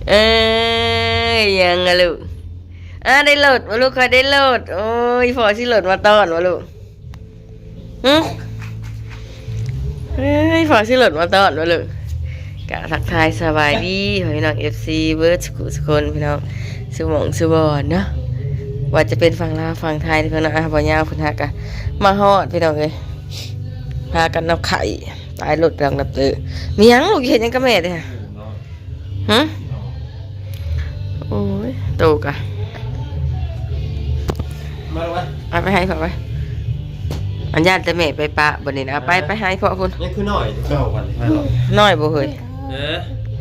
ເອີຍ ຫຍັງອະລູກ? ອ້າ ໄດ້ລົດບໍ່ລູກ? ຂ້ອຍໄດ້ລົດ. ໂອ້ຍ ພໍ່ຊື້ລົດມາຕ້ອນບໍ່ລູກ? ຫຶ? ເອີຍ ພໍ່ຊື້ລົດມາຕ້ອນບໍ່ລູກ? ກະທັກທາຍສະບາຍດີພໍ່ແມ່ພີ່ນ້ອງ ເອັຟຊີ ເບິດສຸຂູສຸຄົນ ພີ່ນ້ອງ ສຸໝ່ອງສຸບ່ອນເນາະ, ວ່າຈະເປັນຝັ່ງລາວຝັ່ງໄທ ພີ່ນ້ອງ. ອ່າ ບໍ່ຍາວເພິ່ນຫາກະມາຮອດ ພີ່ນ້ອງເອີຍ, ພາກັນນຳໄຂ່ ຕາຍລົດດັງດັບເຕີ. ມີຫຍັງລູກ? ເຮັດຫຍັງກັບແມ່ເດ້? ຫຶ? ໂອ້ຍ ໂຕກະ ມາລະວະ ເອົາໄປໃຫ້ພໍ່ໄປ. ອັນຢ້ານແຕ່ແມ່ໄປປະບັດນີ້ນະ. ເອົາໄປ ອ່າ ໄປໃຫ້ພໍ່ພຸ້ນ. ຍັງຄືນ້ອຍຄືເກົ່າບັດນີ້ ນ້ອຍບໍ່ເຮີ້ຍ? ເອີ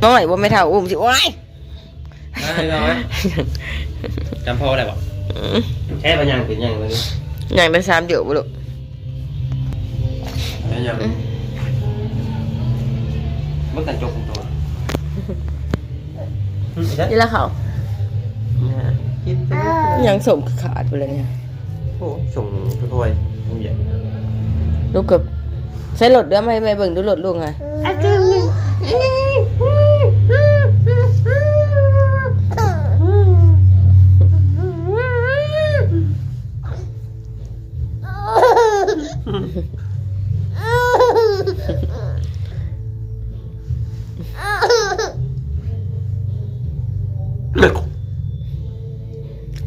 ນ້ອຍບໍ່ແມ່ເຖົ້າ ອຸ້ມຊິ ໂອ້ຍ ໄດ້ແລ້ວເວີຍ. ຈຳພໍ່ໄດ້ບໍ່? ອືມ ແທ້ວ່າຍ່າງເປັນຫຍັງເລີຍ? ຍ່າງໄດ້ສາມໂຍກບໍ່ລູກ? ແມ່ນຫຍັງ? ອືມ ເບິ່ງກະຈົກຂອງໂຕ ກິນແລ້ວເຂົ້າ ກິນ ຍັງສົ້ມຄືຂາດໄປເລີຍນີ້. ໂອ້ ສົ່ງຄືຄ່ອຍ ໂຮງຮຽນ ລູກກະໃສ່ລົດເດີ້ ມາໃຫ້ແມ່ເບິ່ງດູລົດລູກຫະ.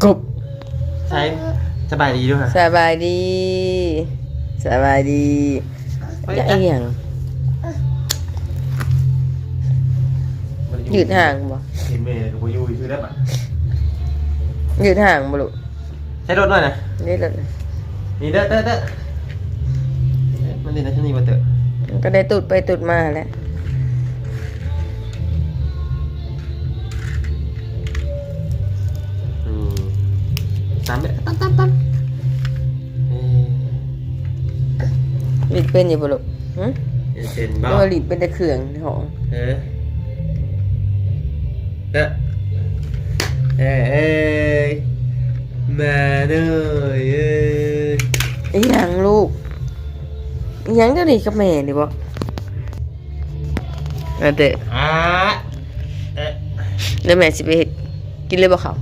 ກົບ ໃສ ສະບາຍດີດູຫະ. ສະບາຍດີ ສະບາຍດີ. ຢາກອີ່ຫຍັງ? ຍືດຫາງບໍ່? ເຫັນແມ່ແລ້ວກະບໍ່ຢູ່ຊື່ແລ້ວບາດ ຍືດຫາງບໍ່ລູກ? ໃສ່ລົດໜ້ອຍນະ ນີ້ລົດ ນີ້ເດີ້ ເຕີ້ ເຕີ້ ມັນເປັນຈັ່ງຊີ້ບໍ່ເຕີ້? ມັນກະໄດ້ຕູດໄປຕູດມາແຫຼະ. ອືມ ຕຳແບບ ຕຳ ຕຳ ຕຳ. ເອີ ຫຼິ້ນເປັນຢູ່ບໍ່ລູກ? ຫຶ? ຫຼິ້ນເປັນບໍ່? ຫຼືວ່າຫຼິ້ນເປັນແຕ່ເຄື່ອງໃນຫ້ອງ? ເອີ ເອີ ເອີ ເອີຍ ມາໜ້ອຍເອີຍ. ອີ່ຫຍັງລູກ? ອີ່ຫຍັງດຽວນີ້ກັບແມ່ນີ້ບໍ? ອາເຕີ ອາ ເອີ ແລ້ວແມ່ຊິໄປເຮັດ ກິນເລີຍບໍ່ເຂົ້າ? ຫຶ?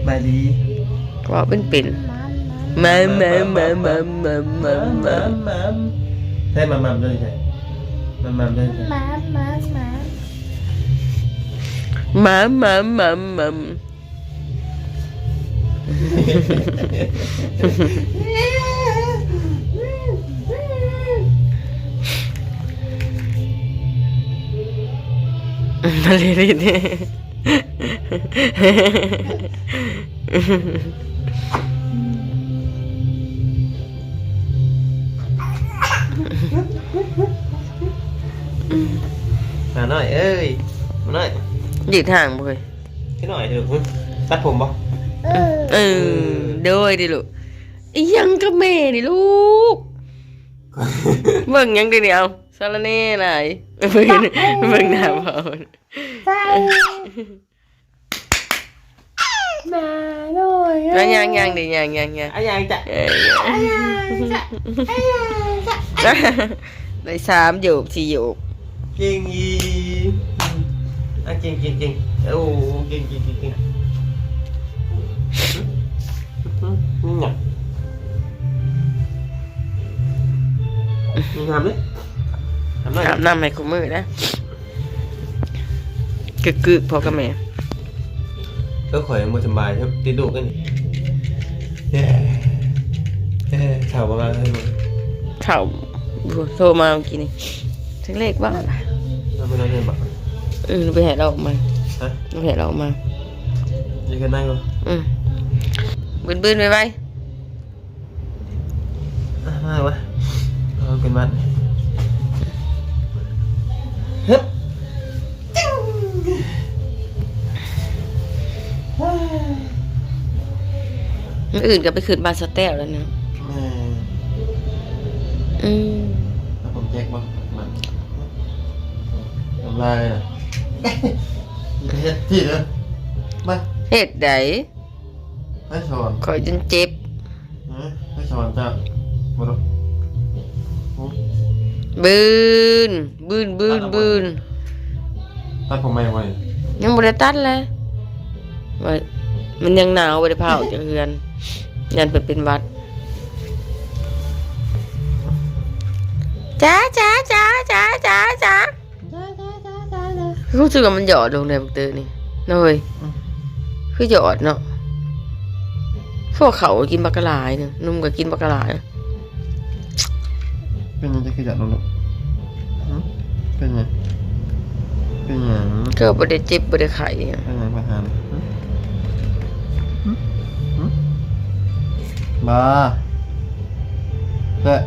ບາຍດີ ເວົ້າເປັນເປັນ ມາ ມາ ມາ ມາ ມາ ມາ ມາ ໃຊ້ມາ ມາ ເດີ ໃຊ້ມາ ມາ ເດີ ໃຊ້ ມາ ມາ ມາ ມາ ມາ ມາ ມາ. ມາເລີຍ ມານ້ອຍເອີຍ ມານ້ອຍ ຍືດຫາງບໍ່ເຮີ້ຍ? ຄືໜ້ອຍເດີ ຫຶ ຕັດຜົມບໍ່? ເອີ ເອີ ໂດຍເດີລູກ. ອີ່ຫຍັງກັບແມ່ນີ້ລູກ? ເບິ່ງຫຍັງເດນີ້? ເອົາ ສາລະແໜ່ຫຼາຍ ເບິ່ງ ເບິ່ງໜ້າພໍ່ ມາໜ້ອຍ ມາຍ່າງໆເດ ຍ່າງໆ ຍ່າງ ອ່ະ ຍ່າງຈ້ະ ເອີ ຍ່າງຈ້ະ ອ່ະ ໄດ້ສາມໂຍກ ສີ່ໂຍກ. ເກັ່ງອີ່ ອ່ະ ເກັ່ງ ເກັ່ງ ເກັ່ງ ໂອ້ ເກັ່ງ ເກັ່ງ ເກັ່ງ ເກັ່ງ ນີ້ຫຍັງ? ມີນ້ຳເດ້ ອາບນ້ຳໃຫ້ຄູ່ມື້ນະ ກຶກໆ ພໍ່ກັບແມ່. ເອີ ຂ້ອຍບໍ່ສະບາຍ ຕິດລູກອັນນີ້ ເອີ ເອີ ເຖົ້າບໍ່ມາເລີຍ ເຖົ້າ ໂທມາເມື່ອກີ້ນີ້ ເຖິງເລກບໍ່ ເອົາໄປນອນເຮືອນບໍ່? ອືມ ໄປໃຫ້ລາວອອກມາ ຮະ ໄປໃຫ້ລາວອອກມາ ຢູ່ເຮືອນນາງບໍ່? ອືມ ບືນໆ ໄວໆ. ອ່ະ ມາວະ ເອົາຂຶ້ນມາ ຮຶບ ມື້ອື່ນກະໄປຂຶ້ນບ້ານສະແຕ້ວແລ້ວນະ ແມ່ ອືມ ແລ້ວຜົມແຈກບໍ່? ມາ ນ້ຳລາຍນະ ເຮັດທີ່ເດີ ມາ ເຮັດໃດ? ໃຜສອນ? ຂ້ອຍຈົນເຈັບ ຮະ? ໃຜສອນເຈົ້າ? ບໍ່ຮູ້ ຫື? ບືນ ບືນ ບືນ ບືນ. ຕັດຜົມໃໝ່ບໍ່ນີ້? ຍັງບໍ່ໄດ້ຕັດເລີຍ ວ່າມັນຍັງໜາວ ບໍ່ໄດ້ພາອອກຈາກເຮືອນ ຢ້ານເພິ່ນເປັນຫວັດ. ຈ້າ ຈ້າ ຈ້າ ຈ້າ ຈ້າ ຈ້າ ຄືຮູ້ສຶກວ່າມັນຫຍອດລົງແດ່ບັກເຕີນີ້ເນາະເຮີ້ຍ. ອືມ ຄືຫຍອດເນາະ. ພວກເຂົາກິນບັກກະຫຼາຍໜຶ່ງ ນົມກໍກິນບັກກະຫຼາຍ. ເປັນຫຍັງຈັ່ງຄືຫຍອດລົງລູກ? ຫຶ? ເປັນຫຍັງ? ເປັນຫຍັງ? ກໍບໍ່ໄດ້ເຈັບບໍ່ໄດ້ໄຂ້ຫຍັງ. ເປັນຫຍັງປະທານ? ຫຶ? ຫຶ? ຫຶ? ບໍ່. ແລະ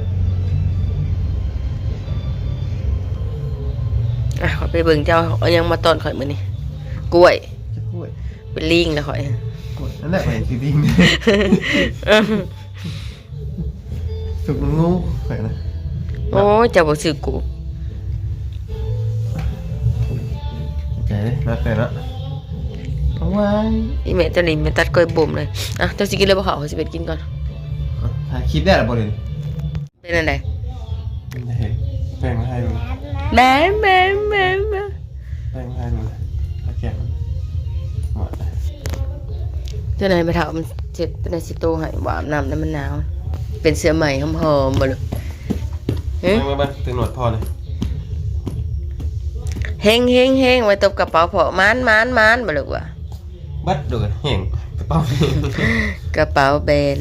ອ່ະ ຂ້ອຍໄປເບິ່ງເຈົ້າເອົາຫຍັງມາຕ້ອນຂ້ອຍມື້ນີ້. ກ້ວຍ. ກ້ວຍ. ເປັນລີງແລ້ວຂ້ອຍ. ກ້ວຍ. ນັ້ນແຫຼະ ຂ້ອຍຄືລີງ. ເອີ ຖືກນຳງູຂ້ອຍນະ. ໂອ້ຍ ເຈົ້າບໍ່ຖືກກູ. ໃຈເດ້ ມາແຕ່ເນາະ. ເອົາໄວ້ ອີແມ່ເຈົ້ານີ້ແມ່ນຕັດກ້ອຍບົ່ມເລີຍ. ອ່ະ ເຈົ້າຊິກິນເລີຍບໍ່ເຂົ້າ? ຂ້ອຍຊິໄປກິນກ່ອນ. ອ່ະ ຖ່າຍຄລິບໄດ້ລະບໍ່ເດ? ເປັນອັນໃດ? ເປັນໃດ? ແປ້ງມາໃຫ້ເບິ່ງ. ແມ່ ແມ່ ແມ່ ແມ່ ແປ້ງມາໃຫ້ເບິ່ງ. ເຈົ້ານາຍໄປຖາມເຊັດ ເຈົ້ານາຍຊິໂຕໃຫ້ ບໍ່ອາບນ້ຳແລ້ວມັນໜາວ. ເປັນເສື້ອໃໝ່ຫອມໆບໍ່ລູກ? ຫຶ? ເບິ່ງ ເບິ່ງ ເບິ່ງ ຕຶງໜວດພໍ່ນີ້. ເຮງໆໆ ໄວ້ຕົບກະເປົາພໍ່. ໝານໆໆ ບໍ່ລູກວ່າ? ບັດໂດດແຮງ ກະເປົາ ກະເປົາແບນ.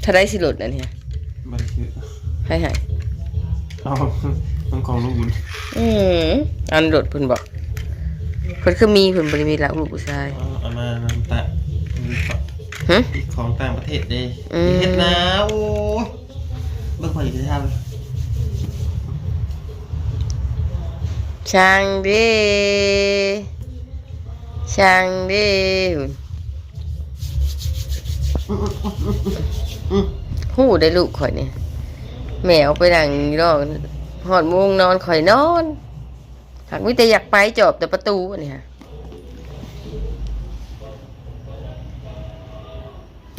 ເທົ່າໃດຊິຫຼຸດອັນນີ້? ບໍ່ໄດ້ຊື້. ໃຜໃຫ້? ເອົາ ມັນຂອງລຸງບຸນ. ອືມ ອັນລົດເພິ່ນບອກ ເພິ່ນຄືມີ ເພິ່ນບໍ່ໄດ້ມີລະ ລູກຜູ້ຊາຍ. ເອົາ ເອົາມານຳຕະ ຫຶ? ຂອງຕ່າງປະເທດເດ້. ອືມ ເຮັດນາ ໂອ້ຍ ເບິ່ງຂ້ອຍອີກທາງ. ຊ່າງເດ້ ຊ່າງເດ້. ຮູ້ໄດ້ລູກຂ້ອຍນີ້ ແມ່ອອກໄປນັ່ງຢູ່ນອກ ຮອດໂມງນອນຂ້ອຍນອນ. ຫາກມີແຕ່ຢາກໄປຈອບແຕ່ປະຕູອັນນີ້ຫະ.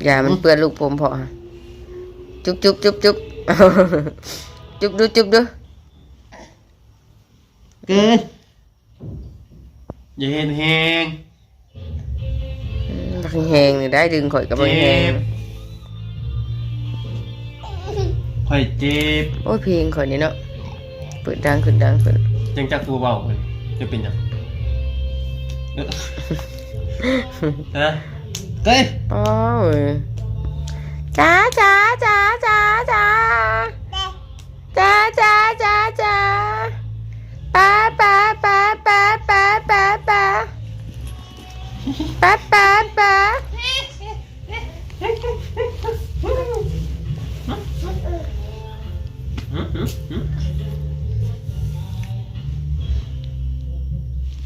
ຢ່າມັນເປື້ອນລູກຜົມພໍ່ຫະ. ຈຸບໆໆໆ ຈຸບດູ ຈຸບດູ. ເກີນ ຢ່າເຮັດແຮງ. ອືມ ບັກແຮງນີ້ໄດ້ ດຶງຂ້ອຍກໍບັກແຮງ. ເຈັບ ຂ້ອຍເຈັບ. ໂອ້ຍ ເພງຂ້ອຍນີ້ເນາະ ເປີດດັງຂຶ້ນ ດັງຂຶ້ນ. ຈັ່ງຈັກຄືເວົ້າ ເພິ່ນຈະເປັນຫຍັງ? ຮະ? ເອີຍ ອໍ ເອີຍ ຈ້າ ຈ້າ ຈ້າ ຈ້າ ຈ້າ. ຈ້າ ຈ້າ ຈ້າ ຈ້າ ປາ ປາ ປາ ປາ ປາ ປາ ປາ ປາ ປາ ປາ ປາ ປາ.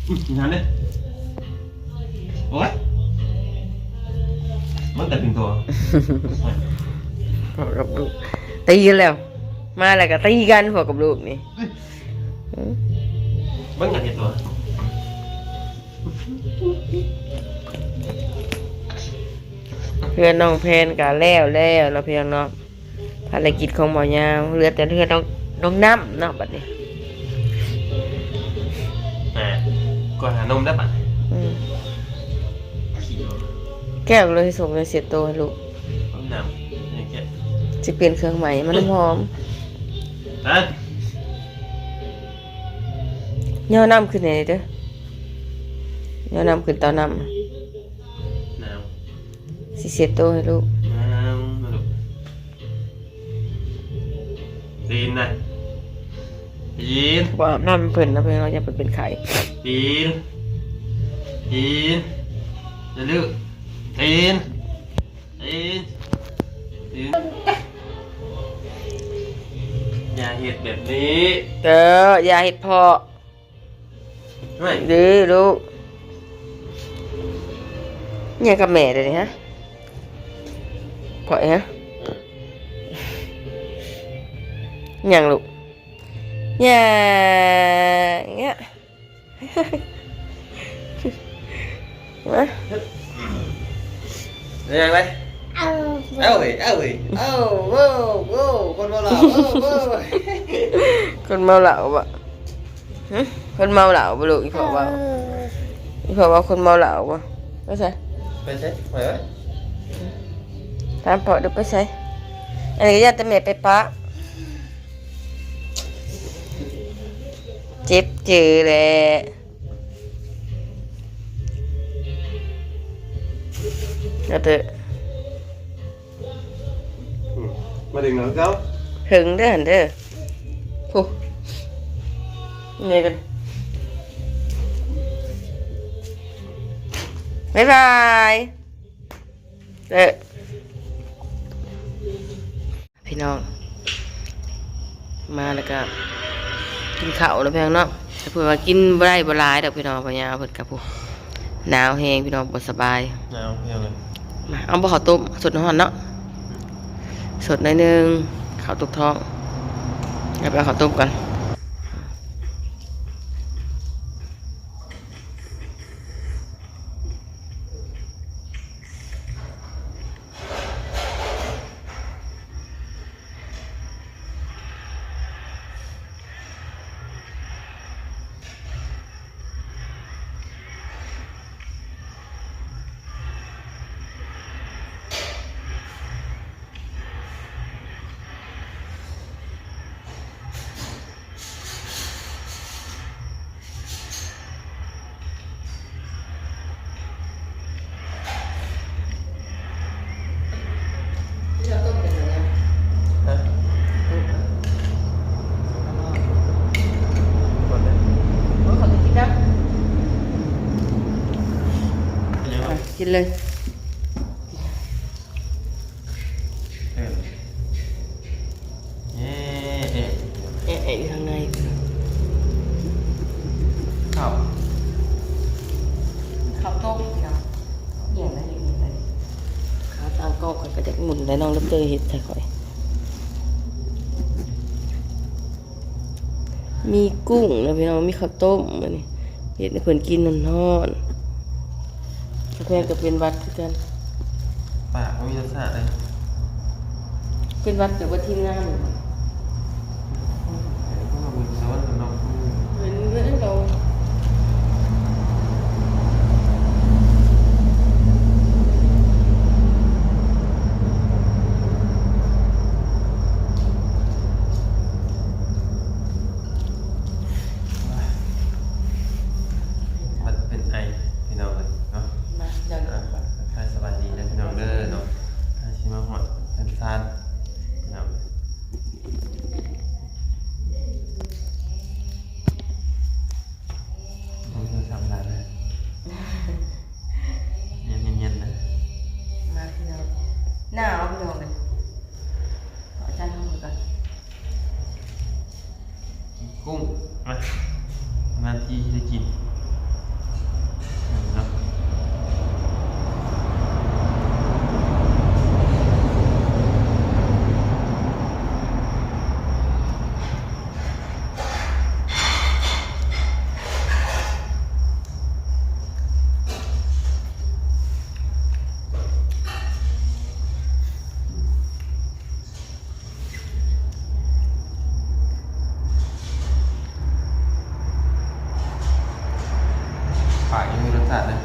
ອືມ ກິນນ້ຳເດ້. ໂອ້ຍ ມັນແຕ່ເປັນຕົວ ພໍ່ກັບລູກຕີກັນແລ້ວ ມາແລ້ວກໍຕີກັນ ພໍ່ກັບລູກນີ້. ເບິ່ງກັນເຮັດຕົວ ເຮືອນນ້ອງແພນກໍແລ້ວແລ້ວເນາະ ພີ່ນ້ອງເນາະ. ພາລະກິດຂອງໝໍຍາວ ເຫຼືອແຕ່ເຮືອນນ້ອງ ນ້ອງນ້ຳເນາະບັດນີ້. ແຕ່ກໍຫານົມໄດ້ບັດ. ອືມ ແກ້ວເລີຍສົ່ງເງິນເຊັດໂຕໃຫ້ລູກ. ນ້ຳ ຊິປ່ຽນເຄື່ອງໃໝ່ ມັນຫອມ. ຮະ? ຍໍນ້ຳຂຶ້ນໃຫ້ເດີ້ ຍໍນ້ຳຂຶ້ນເຕົານ້ຳ. ໜາວ ຊິເຊັດໂຕໃຫ້ລູກ. ໜາວນະລູກ. ຕີນນະ ຕີນ. ບໍ່ອາບນ້ຳເພິ່ນນະ ເພິ່ນວ່າຢ່າໄປເປັນໄຂ້. ຕີນ ຕີນ ນະລູກ. ຕີນ ຕີນ ຕີນ. ຢ່າເຮັດແບບນີ້ ເອີ ຢ່າເຮັດພໍ່. ເດີລູກ. ຫຍັງກັບແມ່ເດນີ້ຫະ? ຂ້ອຍຫະ? ຫຍັງລູກ? ຫຍັງຫະ? ມາ ເປັນຫຍັງເລີຍ? ເອົາເວີຍ ເອົາເວີຍ ເອົາ ໂວ້ ໂວ້ ຄົນເມົາເຫຼົ້າ ເອົາ ໂວ້ ຄົນເມົາເຫຼົ້າບໍ? ຫຶ? ຄົນເມົາເຫຼົ້າບໍລູກ? ອີພໍ່ເວົ້າ ອີພໍ່ເວົ້າຄົນເມົາເຫຼົ້າບໍ? ໄປໃສ? ໄປໃສ? ໄປໄວ້ ຖາມພໍ່ດູ ໄປໃສ? ອັນນີ້ກໍຢ້ານແຕ່ແມ່ໄປປະ ເຈັບຈື່ແຫຼະ ກະເຕີ ອືມ ມາດຶງເອົາເຈົ້າ ເຖິງເດີຫັ້ນເດີ ພຸ້ນ ນີ້ກັນ ບາຍບາຍ ເອີ ພີ່ນ້ອງ ມາແລ້ວກະກິນເຂົ້າແລ້ວພີ່ນ້ອງເນາະ ເພິ່ນວ່າກິນບໍ່ໄດ້ບໍ່ຫຼາຍດອກພີ່ນ້ອງ ພະຍາເພິ່ນກະ ຜູ້ ໜາວແຮງພີ່ນ້ອງ ບໍ່ສະບາຍ ໜາວແຮງເລີຍ ມາ ເອົາບໍ່ເຂົ້າຕົ້ມ ສົດຮ້ອນເນາະ ສົດໜ້ອຍໜຶ່ງ ເຂົ້າຕົກທ້ອງ ເອົາໄປເອົາເຂົ້າຕົ້ມກ່ອນ. ກິນເລີຍ. ເອີ ເອະ ເອະ ເອະ ເອະ ຢູ່ທາງໃນ ເຂົ້າ ເຂົ້າຕົ້ມເນາະ ອຽງໄດ້ ອຽງໄດ້ ຂາຕັ້ງກ້ອງ ຂ້ອຍກໍຢາກໝຸນໄດ້ ນ້ອງເລີບເຕີເຮັດໃຫ້ຂ້ອຍ. ມີກຸ້ງນະພີ່ນ້ອງ ມີເຂົ້າຕົ້ມ ມື້ນີ້ເຮັດໃຫ້ເພິ່ນກິນຮ້ອນໆ ສາວແພງກໍເປັນຫວັດຄືກັນ ປາກບໍ່ມີລົດຊາດເລີຍ ເປັນຫວັດກັບເບິດທີມງານ ເຫັນເບິ່ງເນາະ ເຫັນເບິ່ງເນາະ. ມັນເປັນໄອພີ່ນ້ອງເອີຍເນາະ ມາ ເຈົ້າ ອ່າ ທັກທາຍສະບາຍດີເດີພີ່ນ້ອງເດີເນາະ ຖ້າຊິມາຮອດເຮືອນຊານພີ່ນ້ອງ ບໍ່ມີໂທລະສັບຫຼາຍເດີ ເຢັນໆ ເດີ ມາພີ່ນ້ອງ ໜາວພີ່ນ້ອງເອີຍ ຂໍອາຈານຫ້ອງກ່ອນ. ກິນກຸ້ງ ມາ ນານໆທີຊິໄດ້ກິນເນາະ ປາກຍັງມີລົດຊາດເລີຍ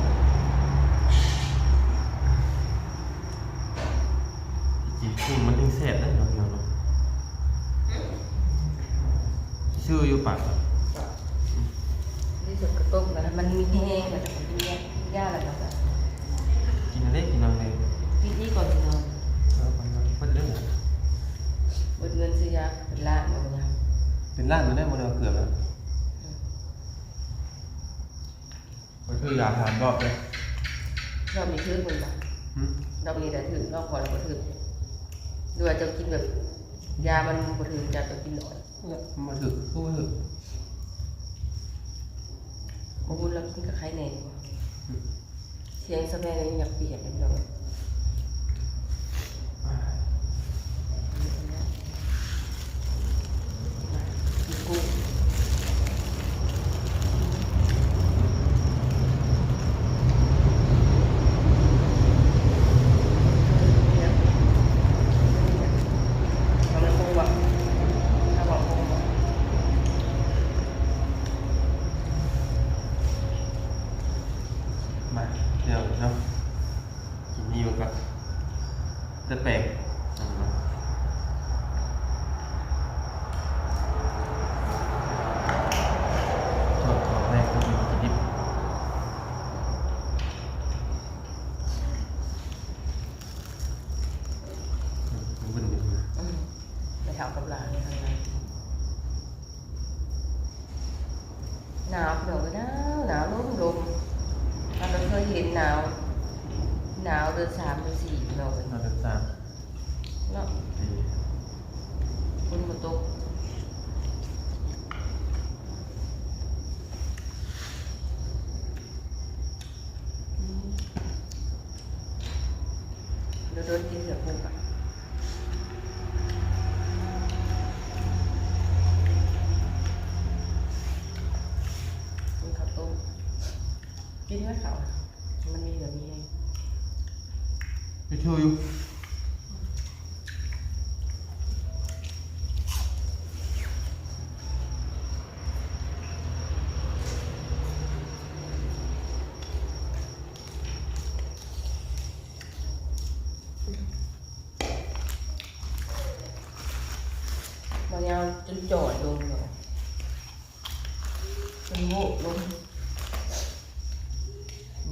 ກິນກຸ້ງມັນຈຶ່ງແຊບເດ້ເນາະ ພີ່ນ້ອງເນາະ ຊື່ຢູ່ປາກ ທີ່ສຸດກໍຕົ້ມ ແລ້ວມັນມີແຮງ ແລ້ວກໍກິນຢາ ກິນຢາແລ້ວກໍ ກິນເລີຍ ພີ່ນ້ອງເອີຍ ກິນອີກກ່ອນ ພີ່ນ້ອງ ເອີ ເພິ່ນເລີຍ ເບິດເງິນຊື້ຢາເປັນລ້ານບໍ່ຍາ ເປັນລ້ານບໍ່ໄດ້ ບໍ່ໄດ້ວ່າເກືອບແລ້ວ ອືມ ຂ້ອຍຊື້ຢາສາມຮອບເລີຍ ຮອບນີ້ຖືກເພິ່ນວ່າ ຫຶ ຮອບນີ້ໄດ້ຖືກ ຮອບກ່ອນບໍ່ຖືກ ຫຼືວ່າເຈົ້າກິນແບບ ຢາມັນບໍ່ຖືກ ເຈົ້າຕ້ອງກິນໜ້ອຍ ບໍ່ຖືກ ຄືບໍ່ຖືກ ໂອ້ ລາວກິນກໍໄຄແນ່ ຫຶ ສຽງສະແພງຍັງຢາກປ່ຽນຢູ່ເນາະ ກິນກຸ້ງ. ແຕ່ແປງ ທອດຂອງແພງ ກິນດິບ ອືມ ໄປເຖົ້າກັບຫຼານນີ້ຫັ້ນນະ. ໜາວພີ່ນ້ອງເອີຍ ໜາວ ໜາວ ລົມ ລົມ ເຮົາກໍເຄີຍເຫັນໜາວ ໜາວເດືອນສາມເດືອນສີ່ພີ່ນ້ອງເອີຍ ໜາວເດືອນສາມເນາະ ອືມ ຝົນບໍ່ຕົກ ອືມ ໂດນໆ ກິນເທື່ອປຸກອະ ກິນເຂົ້າຕົ້ມ ກິນໄວ້ເຂົ້າ ມັນມີແບບນີ້ແຮງ ໄປເທື່ອຢູ່. ມາຍາວຈົນຈ່ອຍລົງເນາະ ເປັນໂຫວະລົງ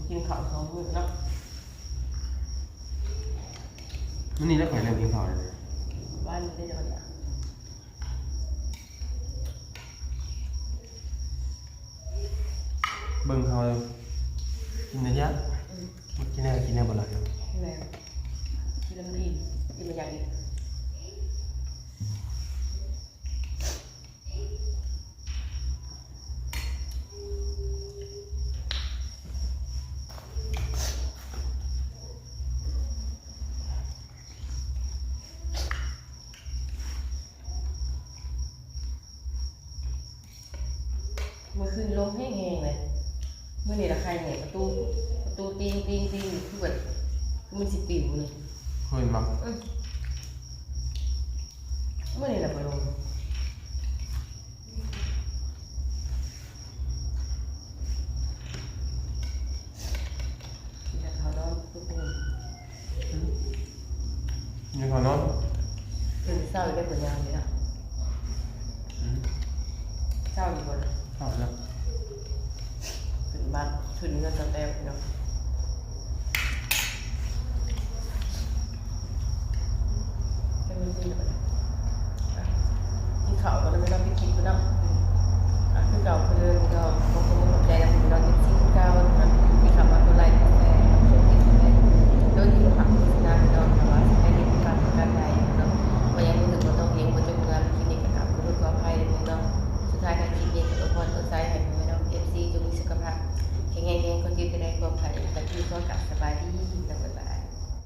ກິນເຂົ້າສອງມື້ເນາະ ມື້ນີ້ແລ້ວຂ້ອຍເລີ່ມກິນເຂົ້າແລ້ວ ວານນີ້ໄດ້ຈັກ ເບິ່ງເຂົາກິນແຕ່ຢາກ ອືມ ກິນແລ້ວ ກິນແລ້ວບໍ່ຫຼາຍ ແມ່ນ ກິນແລ້ວມັນອີ່ມ ກິນບໍ່ຢາກອີກ. ເມື່ອຄືນລົມແຮງໆ ເລີຍ ມື້ນີ້ລະໄຄແນ່ ປະຕູ ປະຕູຕີງໆໆ ຄືແບບ ຄືມັນຊິປິວເລີຍ ເຫັນບໍ່? ອືມ ມື້ນີ້ລະບໍ່ລົມ ກິນແຕ່ເຂົ້ານອນ ອືມ ກິນເຂົ້ານອນ ຕື່ນເຊົ້າໄດ້ບໍ່ຍາມນີ້ນະ ອືມ ເຊົ້າຢູ່ບໍ່ນະ ເຊົ້າແລ້ວ ຂຶ້ນບ້ານ ຂຶ້ນເຮືອນສາວແຕ້ວເນາະ.